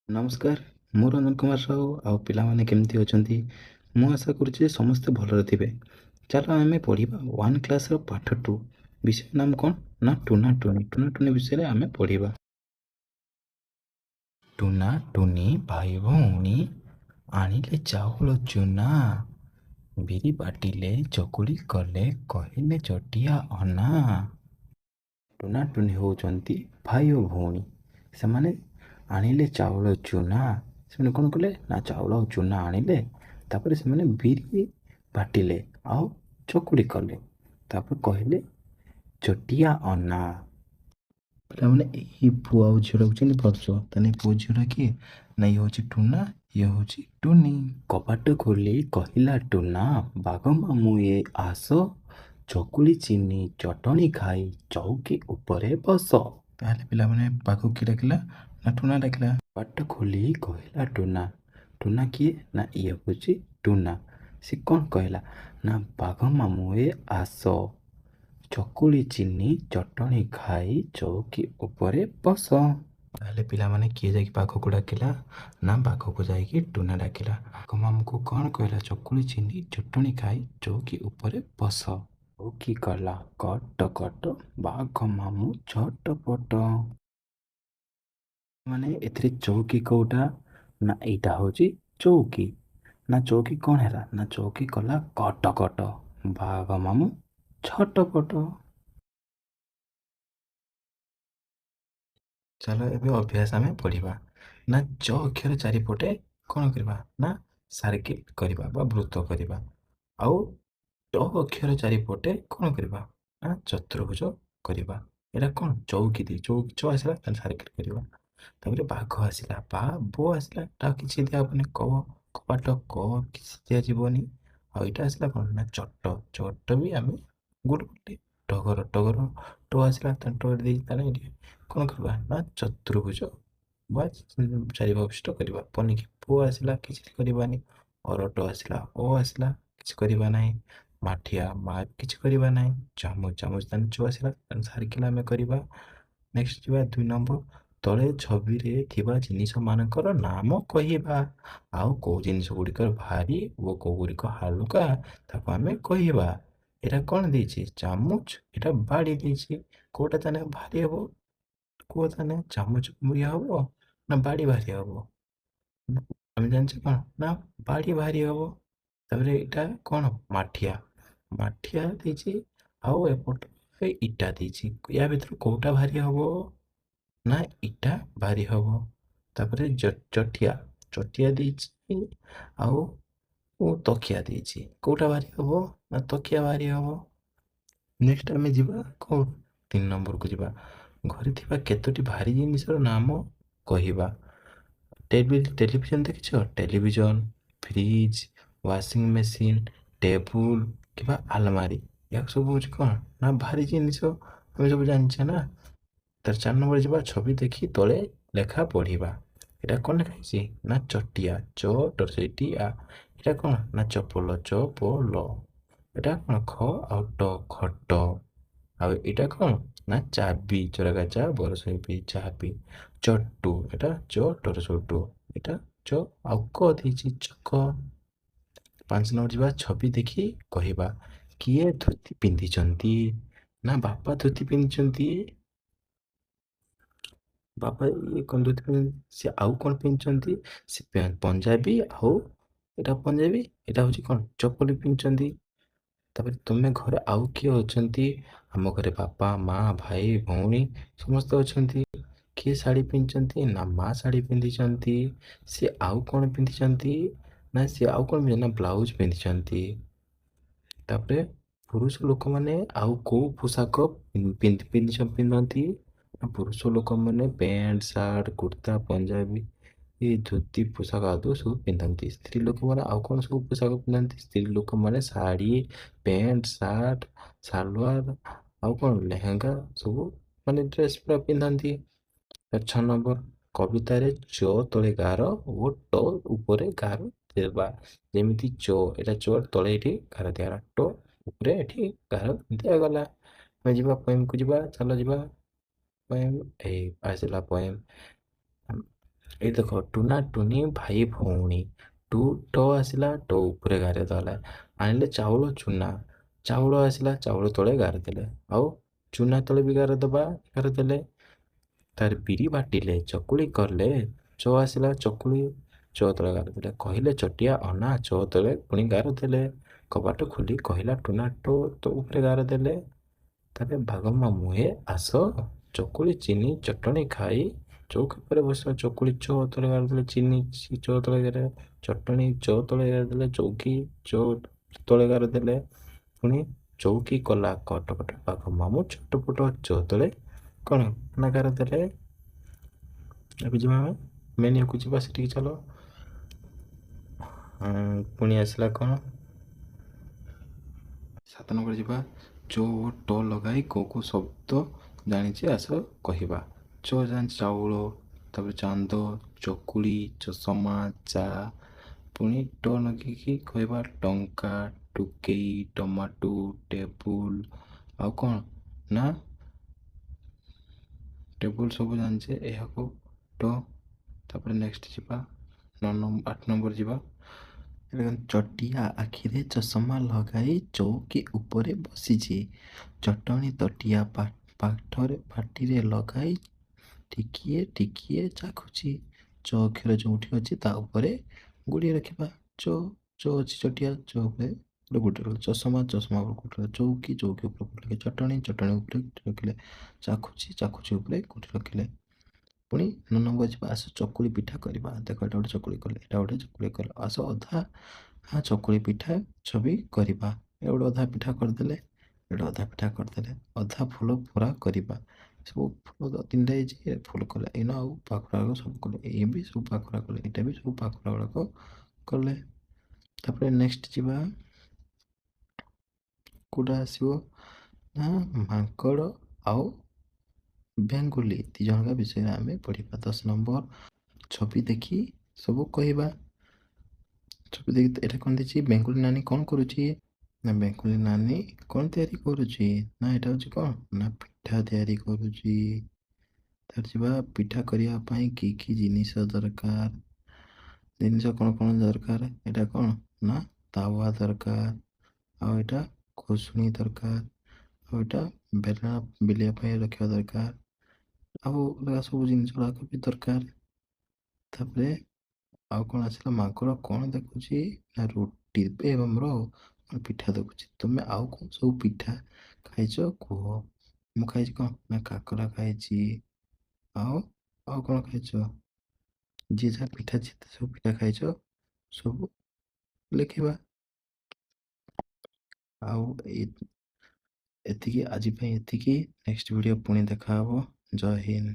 ନମସ୍କାର, ମୁଁ ରଞ୍ଜନ କୁମାର ସାହୁ। ଆଉ ପିଲାମାନେ କେମିତି ଅଛନ୍ତି? ମୁଁ ଆଶା କରୁଛି ଯେ ସମସ୍ତେ ଭଲରେ ଥିବେ। ଚାଲ ଆମେ ପଢ଼ିବା 1 କ୍ଲାସ୍ର ପାଠ 2। ବିଷୟ ନାମ କ'ଣ ନା ଟୁନା ଟୁନି। ଟୁନା ଟୁନି ବିଷୟରେ ଆମେ ପଢ଼ିବା। ଟୁନା ଟୁନି ଭାଇ ଭଉଣୀ ଆଣିଲେ ଚାଉଳ ଚୁନା, ବିରି ବାଟିଲେ ଚକୁଳି କଲେ, କହିଲେ ଚଟିଆ ଅନା। ଟୁନା ଟୁନି ହେଉଛନ୍ତି ଭାଇ ଓ ଭଉଣୀ। ସେମାନେ ଆଣିଲେ ଚାଉଳ ଚୁନା। ସେମାନେ କ'ଣ କଲେ ନା ଚାଉଳ ଆଉ ଚୁନା ଆଣିଲେ, ତାପରେ ସେମାନେ ବିରି ବାଟିଲେ ଆଉ ଚକୁଳି କଲେ, ତାପରେ କହିଲେ ଚଟିଆ ଅନା। ପିଲାମାନେ, ଏଇ ପୁଅ ଆଉ ଝିଅଟାକୁ ଚିହ୍ନି ପାରୁଛ? ତାହେଲେ ପୁଅ ଝିଅଟା କିଏ ନା ଇଏ ହେଉଛି ଟୁନା, ଇଏ ହେଉଛି ଟୁନି। କବାଟ ଖୋଲି କହିଲା ଟୁନା, ବାଘ ମାମୁଁ ଏ ଆସ, ଚକୁଳି ଚିନି ଚଟଣି ଖାଇ ଚଉକି ଉପରେ ବସ। ତାହେଲେ ପିଲାମାନେ, ବାଘକୁ କିଏ ଡାକିଲା ନା ଟୁନା ଡାକିଲା। କବାଟ ଖୋଲି କହିଲା ଟୁନା। ଟୁନା କିଏ ନା ଇଏ ହେଉଛି ଟୁନା। ସେ କ'ଣ କହିଲା ନା ବାଘ ମାମୁଁ ଏ ଆସ, ଚକୁଳି ଚିନି ଚଟଣି ଖାଇ ଚଉକି ଉପରେ ବସ। ତାହେଲେ ପିଲାମାନେ, କିଏ ଯାଇକି ବାଘକୁ ଡାକିଲା ନା ବାଘକୁ ଯାଇକି ଟୁନା ଡାକିଲା। ବାଘ ମାମୁଁକୁ କ'ଣ କହିଲା? ଚକୁଳି ଚିନି ଚଟଣି ଖାଇ ଚଉକି ଉପରେ ବସ। ଚଉକି କଲା କଟ କଟ, ବାଘ ମାମୁଁ ଛଟପଟ। ମାନେ ଏଥିରେ ଚଉକି କୋଉଟା ନା ଏଇଟା ହେଉଛି ଚଉକି। ନା ଚଉକି କ'ଣ ହେଲା ନା ଚଉକି କଲା କଟ କଟ, ବାଘ ମାମୁଁ ଛଟପଟ। ଚାଲ ଏବେ ଅଭ୍ୟାସ ଆମେ ପଢ଼ିବା। ନା ଚ ଅକ୍ଷର ଚାରିପଟେ କ'ଣ କରିବା ନା ସାର୍କିଲ୍ କରିବା ବା ବୃତ୍ତ କରିବା, ଆଉ ଟ ଅକ୍ଷର ଚାରିପଟେ କ'ଣ କରିବା ନା ଚତୁର୍ଭୁଜ କରିବା। ଏଇଟା କ'ଣ? ଚଉକି ଦେଇ ଚଉକି ଚ ଆସିଲା, ତାହେଲେ ସାର୍କିଲ୍ କରିବା। ତାପରେ ବାଘ ଆସିଲା, ବା ବୋ ଆସିଲା, ତା କିଛି ଦିଆହେବନି। କ କବାଟ କ କିଛି ଦିଆଯିବନି। ଆଉ ଏଇଟା ଆସିଲା କ'ଣ ନା ଚଟ, ଚଟ ବି ଆମେ ଗୋଲ କଲେ। ଟଗର, ଟଗର ଟ ଆସିଲା, ତାହେଲେ ଟ ଦେଇକି ତାହେଲେ ଏଠି କ'ଣ କରିବା ନା ଚତୁର୍ଭୁଜ ବା ଚାରିଭାବିଷ୍ଟ କରିବା। ପନିକି ପୋ ଆସିଲା, କିଛି କରିବାନି। ଅରଟ ଆସିଲା, ଓ ଆସିଲା, କିଛି କରିବା ନାହିଁ। ମାଠିଆ ମା କିଛି କରିବା ନାହିଁ। ଚାମଚ, ଚାମଚ ତାହେଲେ ଚ ଆସିଲା, ତାହେଲେ ସାର୍କିଲ୍ ଆମେ କରିବା। ନେକ୍ସଟ ଯିବା 2 ନମ୍ବର। ତଳେ ଛବିରେ ଥିବା ଜିନିଷମାନଙ୍କର ନାମ କହିବା, ଆଉ କେଉଁ ଜିନିଷ ଗୁଡ଼ିକର ଭାରି ଓ କେଉଁ ଗୁଡ଼ିକ ହାଲୁକା ତାକୁ ଆମେ କହିବା। ଏଇଟା କ'ଣ ଦେଇଛି? ଚାମଚ, ଏଇଟା ବାଡ଼ି ଦେଇଛି। କେଉଁଟା ତାହେଲେ ଭାରି ହେବ କୁହ? ତାହେଲେ ଚାମଚ ଇଏ ହେବ ନା ବାଡ଼ି ଭାରି ହେବ? ଆମେ ଜାଣିଛେ କ'ଣ ନା ବାଡ଼ି ଭାରି ହେବ। ତାପରେ ଏଇଟା କ'ଣ? ମାଠିଆ, ମାଠିଆ ଦେଇଛି, ଆଉ ଏପଟ ଇଟା ଦେଇଛି। ୟା ଭିତରୁ କେଉଁଟା ଭାରି ହେବ ନା ଇଟା ଭାରି ହେବ। ତାପରେ ଚଟିଆ, ଚଟିଆ ଦେଇଛି ଆଉ ତକିଆ ଦେଇଛି। କେଉଁଟା ଭାରି ହେବ ନା ତକିଆ ଭାରି ହେବ। ନେକ୍ସଟ ଆମେ ଯିବା କ'ଣ 3 ନମ୍ବରକୁ ଯିବା। ଘରେ ଥିବା କେତୋଟି ଭାରି ଜିନିଷର ନାମ କହିବା। ଟେଲିଭିଜନ ଦେଖିଛ? Television, fridge, washing machine, table କିମ୍ବା ଆଲମାରି, ଏହା ସବୁ ହେଉଛି କ'ଣ ନା ଭାରି ଜିନିଷ, ଆମେ ସବୁ ଜାଣିଛେ ନା। ତାର 4 ନମ୍ବର ଯିବା। ଛବି ଦେଖି ତଳେ ଲେଖା ପଢ଼ିବା। ଏଇଟା କ'ଣ ଲେଖା ହେଇଛି ନା ଚଟିଆ, ଚ ଟି ଆ। ଏଇଟା କ'ଣ ନା ଚପଲ, ଚ ପ ଲ। ଏଇଟା କ'ଣ? ଖ ଆଉ ଟ, ଖଟ। ଆଉ ଏଇଟା କ'ଣ ନା ଚାବି, ଚରଗା ଚା ବରସେଇ ବି ଚାବି। ଚଟୁ, ଏଇଟା ଚ ଟରସଉ ଟୁ, ଏଇଟା ଚ ଆଉ କ ଦେଇଛି, ଚକ। 5 ନମ୍ବର ଯିବା। ଛବି ଦେଖି କହିବା। କିଏ ଧୋତି ପିନ୍ଧିଛନ୍ତି ନା ବାପା ଧୋତି ପିନ୍ଧିଛନ୍ତି। ବାପା ଇଏ କ'ଣ ଧୋତି ପିନ୍ଧିଛନ୍ତି? ସେ ଆଉ କ'ଣ ପିନ୍ଧିଛନ୍ତି? ସେ ପଞ୍ଜାବୀ, ଆଉ ଏଇଟା ପଞ୍ଜାବୀ, ଏଇଟା ହେଉଛି କ'ଣ ଚପଲ ପିନ୍ଧିଛନ୍ତି। ତାପରେ ତୁମେ ଘରେ ଆଉ କିଏ ଅଛନ୍ତି? ଆମ ଘରେ ବାପା, ମା, ଭାଇ, ଭଉଣୀ ସମସ୍ତେ ଅଛନ୍ତି। କିଏ ଶାଢ଼ୀ ପିନ୍ଧିଛନ୍ତି ନା ମା ଶାଢ଼ୀ ପିନ୍ଧିଛନ୍ତି। ସେ ଆଉ କ'ଣ ପିନ୍ଧିଛନ୍ତି ନା ସେ ଆଉ କ'ଣ ପିନ୍ଧିଛନ୍ତି ନା ବ୍ଲାଉଜ ପିନ୍ଧିଛନ୍ତି। ତାପରେ ପୁରୁଷ ଲୋକମାନେ ଆଉ କେଉଁ ପୋଷାକ ପିନ୍ଧନ୍ତି ନା ପୁରୁଷ ଲୋକମାନେ ପ୍ୟାଣ୍ଟ, ସାର୍ଟ, କୁର୍ତ୍ତା, ପଞ୍ଜାବୀ, ଧୋତି ପୋଷାକ ଆଦି ସବୁ ପିନ୍ଧନ୍ତି। ସ୍ତ୍ରୀ ଲୋକମାନେ ଆଉ କ'ଣ ସବୁ ପୋଷାକ ପିନ୍ଧନ୍ତି? ସ୍ତ୍ରୀ ଲୋକମାନେ ଶାଢ଼ୀ, ପ୍ୟାଣ୍ଟ, ସାର୍ଟ, ସାଲୱାର ଆଉ କ'ଣ ଲେହେଙ୍ଗା ସବୁ ମାନେ ଡ୍ରେସ୍ ପୁରା ପିନ୍ଧନ୍ତି। 6 ନମ୍ବର କବିତାରେ ଚ ତଳେ ଗାର ଓ ଟ ଉପରେ ଗାର ଦେବା। ଯେମିତି ଚ, ଏଇଟା ଚ ତଳେ ଏଠି ଗାର ଦିଆଗଲା, ଟ ଉପରେ ଏଠି ଗାର ଦିଆଗଲା। ଆମେ ଯିବା ପଏମ୍କୁ ଯିବା, ଚାଲ ଯିବା ପଏମ୍। ଏଇ ଆସିଲା ପଏମ୍। ଏଇ ଦେଖ, ଟୁନା ଟୁନି ଭାଇ ଭଉଣୀ। ଟୁ ଟ ଆସିଲା, ଟ ଉପରେ ଗାର ଦେଲା। ଆଣିଲେ ଚାଉଳ ଚୁନା, ଚାଉଳ ଆସିଲା, ଚାଉଳ ତଳେ ଗାର ଦେଲେ, ଆଉ ଚୁନା ତଳେ ବି ଗାର ଦେବା, ଗାର ଦେଲେ। ତାର ବିରି ବାଟିଲେ, ଚକୁଳି କଲେ। ଚ ଆସିଲା, ଚକୁଳି, ଚ ତଳେ ଗାର ଦେଲେ। କହିଲେ ଚଟିଆ ଅନା, ଚ ତଳେ ପୁଣି ଗାର ଦେଲେ। କବାଟ ଖୋଲି କହିଲା ଟୁନା, ଟୋ ତ ଉପରେ ଗାର ଦେଲେ। ତାପରେ ବାଘ ମାମୁଁ ହେ ଆସ, ଚକୁଳି ଚିନି ଚଟଣି ଖାଇ ଚୌକି ଉପରେ ବସ। ଚକୁଳି ଚ ତଳେ ଗାର ଦେଲେ, ଚିନି ଚ ତଳେ ଗାର, ଚଟଣି ଚ ତଳେ ଗାର ଦେଲେ, ଚୌକି ଚ ତଳେ ଗାର ଦେଲେ। ପୁଣି ଚୌକି କଲା କଟକଟ, ବାଘ ମାମୁଁ ଛଟପଟ, ଚ ତଳେ କ'ଣ ନା ଗାର ଦେଲେ। ଏବେ ଯିବା ଆମେ ମେନ୍ୟୁକୁ ଯିବା, ସେଠିକି ଚାଲ। ପୁଣି ଆସିଲା କ'ଣ? 7 ନମ୍ବର ଯିବା। ଚ ଓ ଟ ଲଗାଇ କେଉଁ କେଉଁ ଶବ୍ଦ ଜାଣିଛି ଆସ କହିବା। ଚ ଜାଣିଛି ଚାଉଳ, ତାପରେ ଚାନ୍ଦ, ଚକୁଳି, ଚଷମା, ଚା। ପୁଣି ଟ ଲଗେଇକି କହିବା ଟଙ୍କା, ଟୁକେଇ, ଟମାଟୋ, ଟେବୁଲ, ଆଉ କ'ଣ ନା ଟେବୁଲ ସବୁ ଜାଣିଛେ ଏହାକୁ ଟ। ତାପରେ ନେକ୍ସଟ ଯିବା 9, 8 ନମ୍ବର ଯିବା। ଚଟିଆ ଆଖିରେ ଚଷମା ଲଗାଇ ଚୌକି ଉପରେ ବସିଛି। ଚଟଣି ତଟିଆ ପାଠରେ ପାଟିରେ ଲଗାଇ ଟିକିଏ ଟିକିଏ ଚାଖୁଛି। ଚ ଅକ୍ଷର ଯେଉଁଠି ଅଛି ତା ଉପରେ ଗୁଡ଼ିଏ ରଖିବା। ଚ, ଚ ଅଛି ଚଟିଆ, ଚ ଉପରେ ଗୋଟେ ଗୋଟେ ରଖିଲେ। ଚଷମା, ଚଷମା ଉପରେ ଗୋଟେ ରଖିଲେ। ଚୌକି, ଚୌକି ଉପରେ ଗୋଟେ ରଖିଲେ। ଚଟଣି, ଚଟଣି ଉପରେ ଗୋଟେ ରଖିଲେ। ଚାଖୁଛି, ଚାଖୁଛି ଉପରେ ଗୋଟେ ରଖିଲେ। ପୁଣି 9 ନମ୍ବର ଯିବା। ଆସ ଚକୁଳି ପିଠା କରିବା। ଦେଖ, ଏଇଟା ଗୋଟେ ଚକୁଳି କଲେ, ଏଇଟା ଗୋଟେ ଚକୁଳି କଲେ। ଆସ ଅଧା ଚକୁଳି ପିଠା ଛବି କରିବା। ଏ ଗୋଟେ ଅଧା ପିଠା କରିଦେଲେ, ଏଇଟା ଅଧା ପିଠା କରିଦେଲେ। ଅଧା ଫୁଲ ପୁରା କରିବା। ସବୁ ଫୁଲ ତିନିଟା ହେଇଛି, ଫୁଲ କଲେ। ଏଇନା ଆଉ ପାଖୁଡ଼ା ସବୁ କଲେ, ଏଇ ବି ସବୁ ପାଖୁଡ଼ା କଲେ, ଏଇଟା ବି ସବୁ ପାଖୁଡ଼ା ଗୁଡ଼ାକ କଲେ। ତାପରେ ନେକ୍ସଟ ଯିବା, କେଉଁଟା ଆସିବ ନା ମାଙ୍କଡ଼ ଆଉ ବେଙ୍ଗୁଲି ଦୁଇ ଜଣଙ୍କ ବିଷୟରେ ଆମେ ପଢ଼ିବା। 10 ନମ୍ବର, ଛବି ଦେଖି ସବୁ କହିବା। ଛବି ଦେଖି ଏଇଟା କ'ଣ ଦେଇଛି? ବେଙ୍ଗୁଲି ନାନୀ କ'ଣ କରୁଛି ନା, ବେଙ୍ଗୁଲି ନାନୀ କ'ଣ ତିଆରି କରୁଛି ନା, ଏଇଟା ହେଉଛି କ'ଣ ନା ପିଠା ତିଆରି କରୁଛି। ତାପରେ ଯିବା, ପିଠା କରିବା ପାଇଁ କି କି ଜିନିଷ ଦରକାର? ଜିନିଷ କ'ଣ କ'ଣ ଦରକାର? ଏଇଟା କ'ଣ ନା ତାୱା ଦରକାର, ଆଉ ଏଇଟା ଖୋସୁଣି ଦରକାର, ଆଉ ଏଇଟା ବେଲଣା ବେଲିବା ପାଇଁ ରଖିବା ଦରକାର, ଆଉ ଅଲଗା ସବୁ ଜିନିଷ ଗୁଡ଼ାକ ବି ଦରକାର। ତାପରେ ଆଉ କ'ଣ ଆସିଲା? ମାଙ୍କଡ଼ କ'ଣ ଦେଖୁଛି ନା ରୁଟି ଆମର ପିଠା ଦେଖୁଛି। ତୁମେ ଆଉ କ'ଣ ସବୁ ପିଠା ଖାଇଛ କୁହ। ମୁଁ ଖାଇଛି କ'ଣ ନା କାକରା ଖାଇଛି। ଆଉ ଆଉ କ'ଣ ଖାଇଛ? ଯିଏ ଯାହା ପିଠା, ଯେତେ ସବୁ ପିଠା ଖାଇଛ ସବୁ ଲେଖିବା। ଆଉ ଏତିକି ଆଜି ପାଇଁ ଏତିକି। ନେକ୍ସଟ ଭିଡ଼ିଓ ପୁଣି ଦେଖାହବ। ଜୟ ହିନ୍ଦ।